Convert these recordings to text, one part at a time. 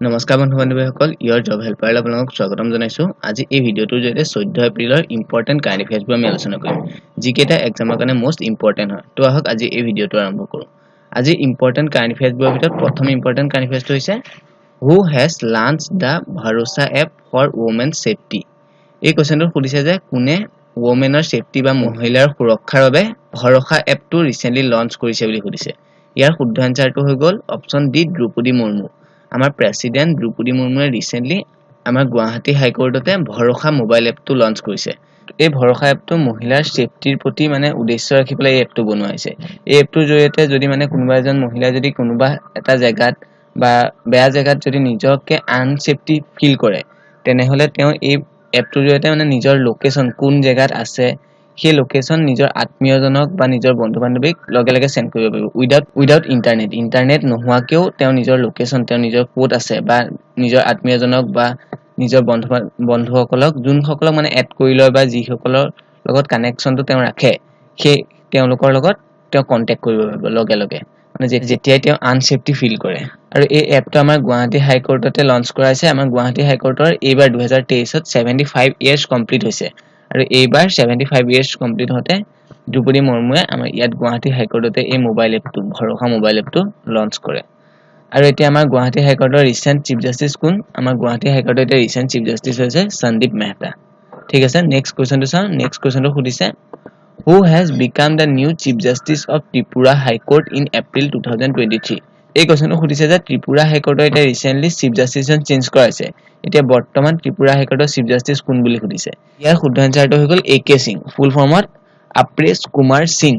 নমস্কাৰ বন্ধু বান্ধৱীসকল, ইয়ৰ জব হেল্পাৰলৈ আপোনালোকক স্বাগতম জনাইছোঁ। আজি এই ভিডিঅ'টোৰ জৰিয়তে 14 এপ্ৰিলৰ ইম্পৰ্টেণ্ট কাৰেণ্ট এফেয়াৰ্ছবোৰ আমি আলোচনা কৰিম, যিকেইটা এক্সামৰ কাৰণে মষ্ট ইম্পৰ্টেণ্ট হয়। তো আহক, আজি এই ভিডিঅ'টো আৰম্ভ কৰোঁ। আজি ইম্পৰ্টেণ্ট কাৰেণ্ট এফেয়াৰ্ছবোৰৰ ভিতৰত প্ৰথম ইম্পৰ্টেণ্ট কাৰেণ্ট এফেয়াৰ্ছটো হৈছে, Who has launched the Bharosa app for women safety? এই কুৱেশ্যনটো সুধিছে যে কোনে ৱমেনৰ ছেফটি বা মহিলাৰ সুৰক্ষাৰ বাবে ভৰসা এপটো ৰিচেণ্টলি লঞ্চ কৰিছে বুলি সুধিছে। ইয়াৰ শুদ্ধ এনচাৰটো হৈ গ'ল অপশ্যন ডি, দ্ৰৌপদী মুৰ্মু। আমাৰ প্ৰেচিডেণ্ট দ্ৰৌপদী মুৰ্মুৱে ৰিচেণ্টলি আমাৰ গুৱাহাটী হাইকোৰ্টতে ভৰসা মোবাইল এপটো লঞ্চ কৰিছে। এই ভৰসা এপটো মহিলাৰ ছেফটিৰ প্ৰতি মানে উদ্দেশ্য ৰাখি পেলাই এই এপটো বনোৱা হৈছে। এই এপটোৰ জৰিয়তে যদি মানে কোনোবা এজন মহিলাই যদি কোনোবা এটা জেগাত বা বেয়া জেগাত যদি নিজকে আনছেফটি ফিল কৰে, তেনেহ'লে তেওঁ এই এপটোৰ জৰিয়তে মানে নিজৰ লোকেশ্যন, কোন জেগাত আছে, সেই লোকেশ্যন নিজৰ আত্মীয়জনক বা নিজৰ বন্ধু বান্ধৱীক লগে লগে চেণ্ড কৰিব পাৰিব উইদাউট ইণ্টাৰনেট। ইণ্টাৰনেট নোহোৱাকৈও তেওঁ নিজৰ লোকেশ্যন, তেওঁ নিজৰ ক'ত আছে বা নিজৰ আত্মীয়জনক বা নিজৰ বন্ধুসকলক, যোনসকলক মানে এড কৰি লয় বা যিসকলৰ লগত কানেকশ্যনটো তেওঁ ৰাখে, সেই তেওঁলোকৰ লগত তেওঁ কণ্টেক্ট কৰিব পাৰিব লগে লগে, মানে যেতিয়াই তেওঁ আনছেফটি ফিল কৰে। আৰু এই এপটো আমাৰ গুৱাহাটী হাইকোৰ্টতে লঞ্চ কৰাইছে। আমাৰ গুৱাহাটী হাইকোৰ্টৰ এইবাৰ 2023ত 75 ইয়েৰ্ছ কমপ্লিট হৈছে আৰু এইবাৰ 75 ইয়েৰ্ছ কমপ্লিট হওঁতে দ্ৰৌপদী মুৰ্মুৱে আমাৰ ইয়াত গুৱাহাটী হাইকোৰ্টতে এই মোবাইল এপটো, ভৰসা মোবাইল এপটো লঞ্চ কৰে। আৰু এতিয়া আমাৰ গুৱাহাটী হাইকোৰ্টৰ ৰিচেণ্ট চিফ জাষ্টিছ কোন? আমাৰ গুৱাহাটী হাইকোৰ্টৰ এতিয়া ৰিচেণ্ট চিফ জাষ্টিছ হৈছে সন্দীপ মেহতা। ঠিক আছে, নেক্সট কুৱেশ্যনটো চাওঁ। নেক্সট কুৱেশ্যনটো সুধিছে, Who has become the new Chief Justice of Tripura High Court in April 2023? এই কুৱেশ্যনটো সুধিছে যে ত্ৰিপুৰা হাইকোৰ্টৰ এতিয়া ৰিচেণ্টলি চিফ জাষ্টিছজন চেঞ্জ কৰাইছে। এতিয়া বৰ্তমান ত্ৰিপুৰা হাইকোৰ্টৰ চিফ জাষ্টিছ কোন বুলি সুধিছে। ইয়াৰ শুদ্ধ এনচাৰটো হৈ গ'ল এ কে সিং, ফুল ফৰ্মত অপৰেশ কুমাৰ সিং।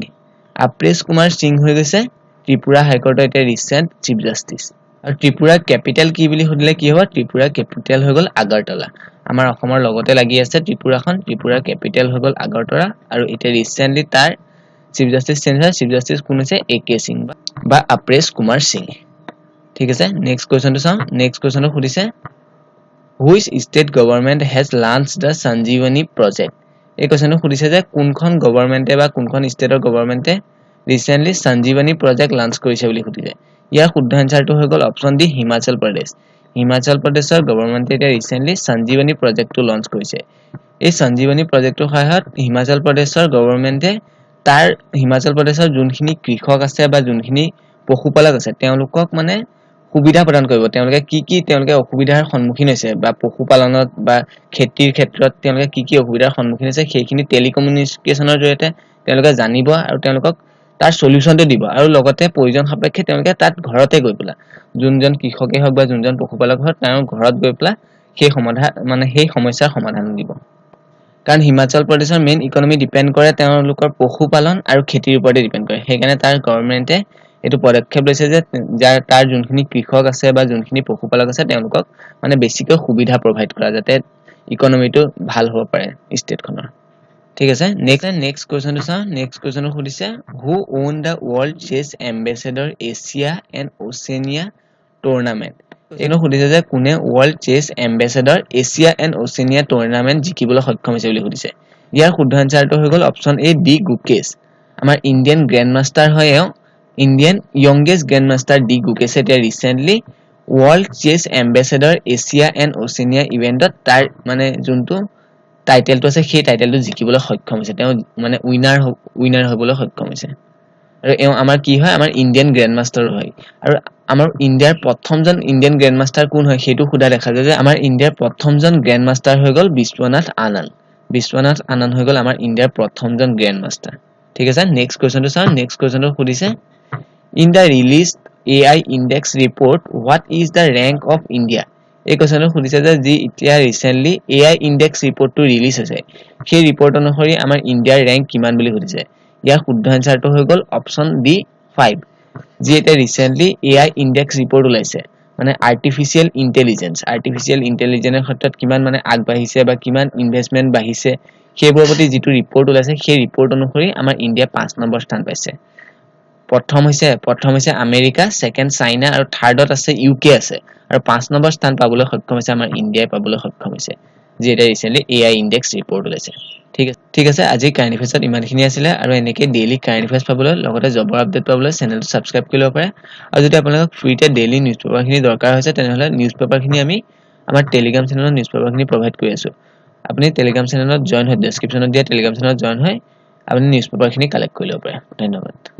অপৰেশ কুমাৰ সিং হৈ গৈছে ত্ৰিপুৰা হাইকোৰ্টৰ এতিয়া ৰিচেণ্ট চিফ জাষ্টিছ। আৰু ত্ৰিপুৰাৰ কেপিটেল কি বুলি সুধিলে কি হ'ব? ত্ৰিপুৰাৰ কেপিটেল হৈ গ'ল আগৰতলা। আমাৰ অসমৰ লগতে লাগি আছে ত্ৰিপুৰাখন। ত্ৰিপুৰাৰ কেপিটেল হৈ গ'ল আগৰতলা আৰু এতিয়া ৰিচেণ্টলি তাৰ চিফ জাষ্টিছ চেঞ্জ হয়। চিফ জাষ্টিছ কোন হৈছে? এ কে সিং বা অপৰেশ কুমাৰ সিং। ঠিক আছে, নেক্সট কুৱেশ্যনটো চাওঁ। নেক্সট কুৱেশ্যনটো সুধিছে, Which state government has launched the Sanjeevani project? এই কুৱেশ্যনটো সুধিছে যে কোনখন গভৰ্ণমেণ্টে বা কোনখন ষ্টেটৰ গভৰ্ণমেণ্টে ৰিচেণ্টলি সঞ্জীৱনী প্ৰজেক্ট লঞ্চ কৰিছে বুলি সুধিছে। ইয়াৰ শুদ্ধ এনচাৰটো হৈ গ'ল অপশ্যন ডি, হিমাচল প্ৰদেশ। হিমাচল প্ৰদেশৰ গভৰ্ণমেণ্টে এতিয়া ৰিচেণ্টলি সঞ্জীৱনী প্ৰজেক্টটো লঞ্চ কৰিছে। এই সঞ্জীৱনী প্ৰজেক্টটোৰ সহায়ত হিমাচল প্ৰদেশৰ গভৰ্ণমেণ্টে তাৰ হিমাচল প্ৰদেশৰ যোনখিনি কৃষক আছে বা যোনখিনি পশুপালক আছে, তেওঁলোকক মানে সুবিধা প্ৰদান কৰিব। তেওঁলোকে কি কি তেওঁলোকে অসুবিধাৰ সন্মুখীন হৈছে বা পশুপালনত বা খেতিৰ ক্ষেত্ৰত তেওঁলোকে কি কি অসুবিধাৰ সন্মুখীন হৈছে, সেইখিনি টেলিকমিউনিকেশ্যনৰ জৰিয়তে তেওঁলোকে জানিব আৰু তেওঁলোকক তাৰ চলিউশ্যনটো দিব। আৰু লগতে প্ৰয়োজন সাপেক্ষে তেওঁলোকে তাত ঘৰতে গৈ পেলাই, যোনজন কৃষকেই হওক বা যোনজন পশুপালক হওক, তেওঁৰ ঘৰত গৈ পেলাই সেই সমাধান, মানে সেই সমস্যাৰ সমাধান দিব। কাৰণ হিমাচল প্ৰদেশৰ মেইন ইকনমি ডিপেণ্ড কৰে তেওঁলোকৰ পশুপালন আৰু খেতিৰ ওপৰতে ডিপেণ্ড কৰে। সেইকাৰণে তাৰ গভৰ্ণমেণ্টে এইটো পদক্ষেপ লৈছে যে যাৰ তাৰ যোনখিনি কৃষক আছে বা যোনখিনি পশুপালক আছে, তেওঁলোকক মানে বেছিকৈ সুবিধা প্ৰভাইড কৰা, যাতে ইকনমিটো ভাল হ'ব পাৰে ষ্টেটখনৰ। ঠিক আছে, নেক্সট নেক্সট কুৱেশ্যনটো চাওঁ। নেক্সট কুৱেশ্যনটো সুধিছে, Who won the World Chess Ambassador Asia and Oceania tournament? এইটো সুধিছে যে কোনে World Chess Ambassador Asia and Oceania tournament জিকিবলৈ সক্ষম হৈছে বুলি সুধিছে। ইয়াৰ শুদ্ধ এনচাৰটো হৈ গ'ল অপশ্যন এ, ডি গুকেশ। আমাৰ ইণ্ডিয়ান গ্ৰেণ্ড মাষ্টাৰ হয় এওঁ। Indian youngest grand master D গুকেশে এতিয়া recently World Chess Ambassador Asia and Oceania ইভেণ্টত তাৰ মানে যোনটো টাইটেলটো আছে, সেই টাইটেলটো জিকিবলৈ সক্ষম হৈছে। তেওঁ মানে উইনাৰ উইনাৰ হ'বলৈ সক্ষম হৈছে। আৰু এওঁ আমাৰ কি হয়? আমাৰ ইণ্ডিয়ান গ্ৰেণ্ড মাষ্টাৰো হয়। আৰু আমাৰ ইণ্ডিয়াৰ প্ৰথমজন ইণ্ডিয়ান গ্ৰেণ্ড মাষ্টাৰ কোন হয়, সেইটো সোধা দেখা যায় যে আমাৰ ইণ্ডিয়াৰ প্ৰথমজন গ্ৰেণ্ড মাষ্টাৰ হৈ গ'ল বিশ্বনাথ আনন্দ। বিশ্বনাথ আনন্দ হৈ গ'ল আমাৰ ইণ্ডিয়াৰ প্ৰথমজন গ্ৰেণ্ড মাষ্টাৰ। ঠিক আছে, নেক্সট কুৱেশ্যনটো চাওঁ। নেক্সট কুৱেশ্যনটো সুধিছে, In the released AI index report, what is the rank of India? এই কুৱেশ্যনটো সুধিছে যে যি এতিয়া ৰিচেণ্টলি এআই ইণ্ডেক্স ৰিপৰ্টটো ৰিলিজ হৈছে, সেই ৰিপৰ্ট অনুসৰি আমাৰ ইণ্ডিয়াৰ ৰেংক কিমান বুলি সুধিছে। ইয়াৰ শুদ্ধ এনচাৰটো হৈ গ'ল অপশ্যন ডি, 5। যি এতিয়া ৰিচেণ্টলি এআই ইণ্ডেক্স ৰিপৰ্ট ওলাইছে, মানে আৰ্টিফিচিয়েল ইণ্টেলিজেঞ্চ, আৰ্টিফিচিয়েল ইণ্টেলিজেঞ্চৰ ক্ষেত্ৰত কিমান মানে আগবাঢ়িছে বা কিমান ইনভেষ্টমেণ্ট বাঢ়িছে, সেইবোৰৰ প্ৰতি যিটো ৰিপৰ্ট ওলাইছে, সেই ৰিপৰ্ট অনুসৰি আমাৰ ইণ্ডিয়া 5 নম্বৰ স্থান পাইছে। প্ৰথম হৈছে আমেৰিকা, ছেকেণ্ড চাইনা আৰু থাৰ্ডত আছে ইউ কে আছে। আৰু 5 নম্বৰ স্থান পাবলৈ সক্ষম হৈছে আমাৰ ইণ্ডিয়াই পাবলৈ সক্ষম হৈছে, যি এতিয়া ৰিচেণ্টলি এআই ইণ্ডেক্স ৰিপৰ্ট ওলাইছে। ঠিক আছে, ঠিক আছে। আজি কাৰেণ্ট এফেয়াৰ্ছত ইমানখিনি আছিলে আৰু এনেকৈ ডেইলি কাৰেণ্ট এফেয়াৰ্ছ পাবলৈ, লগতে জবৰ আপডেট পাবলৈ চেনেলটো ছাবস্ক্ৰাইব কৰি ল'ব পাৰে। আৰু যদি আপোনালোকক ফ্ৰীতে ডেইলি নিউজ পেপাৰখিনি দৰকাৰ হৈছে, তেনেহ'লে নিউজ পেপাৰখিনি আমি আমাৰ টেলিগ্ৰাম চেনেলত নিউজ পেপাৰখিনি প্ৰভাইড কৰি আছোঁ। আপুনি টেলিগ্ৰাম চেনেলত জইন হৈ, ডেছক্ৰিপশ্যনত দিয়া টেলিগ্ৰাম চেনেলত জইন হৈ আপুনি নিউজ পেপাৰখিনি কালেক্ট কৰি ল'ব পাৰে। ধন্যবাদ।